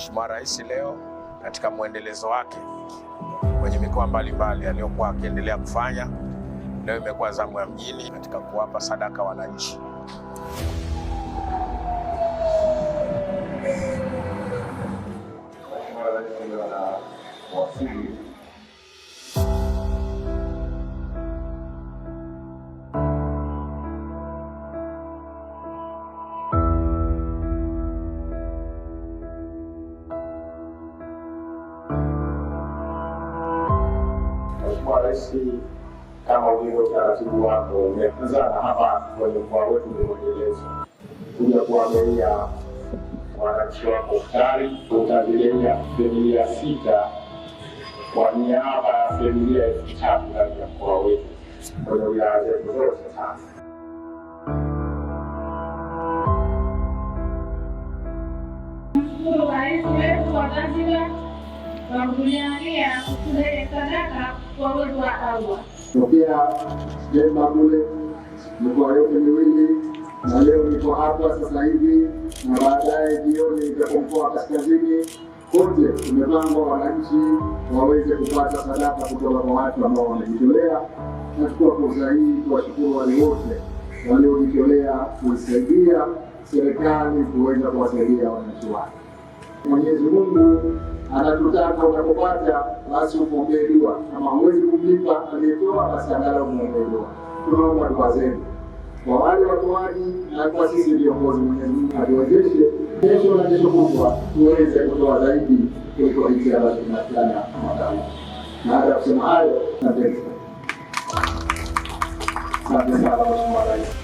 Mheshimiwa Rais leo katika mwendelezo wake kwenye mikoa mbalimbali aliyokuwa akiendelea kufanya, leo imekuwa zamu ya mjini katika kuwapa sadaka wananchi. Mheshimiwa Rais anawasili. Mheshimiwa Rais, kama ulivyo utaratibu wako umeanza na hapa kwenye mkoa wetu ni mwendelezo kuja kuwagawia wananchi wako futari, utazilenga familia 6 kwa niaba ya familia 3,000 ndani ya mkoa wetu kwenye wilaya zetu zote 5. Mshukuru Rais wetu wa Zanzibar kwa kutujalia kutoa sadaka kwa uwezo wa Allah. Tokea Pemba kule mikoa yote miwili, na leo niko hapa sasa hivi, na baadaye jioni nitakuwa mkoa wa Kaskazini. Kote tumepangwa wananchi waweze kupata sadaka kutoka kwa watu ambao wamejitolea. Nachukua fursa hii kuwashukuru wale wote waliojitolea kuisaidia serikali kuweza kuwasaidia wananchi wake. Mwenyezi Mungu anatutaka unapopata basi umwombee dua, kama huwezi kumlipa aliyetoa basi angalau muombee dua. Tunaomba dua zenu kwa wale watoaji na kwa sisi viongozi. Mwenyezi Mungu atuwezeshe kesho na kesho kutwa tuweze kutoa zaidi kuliko hiki ambacho tunafanya mwaka huu. Baada ya kusema hayo, asante sana Mheshimiwa Rais.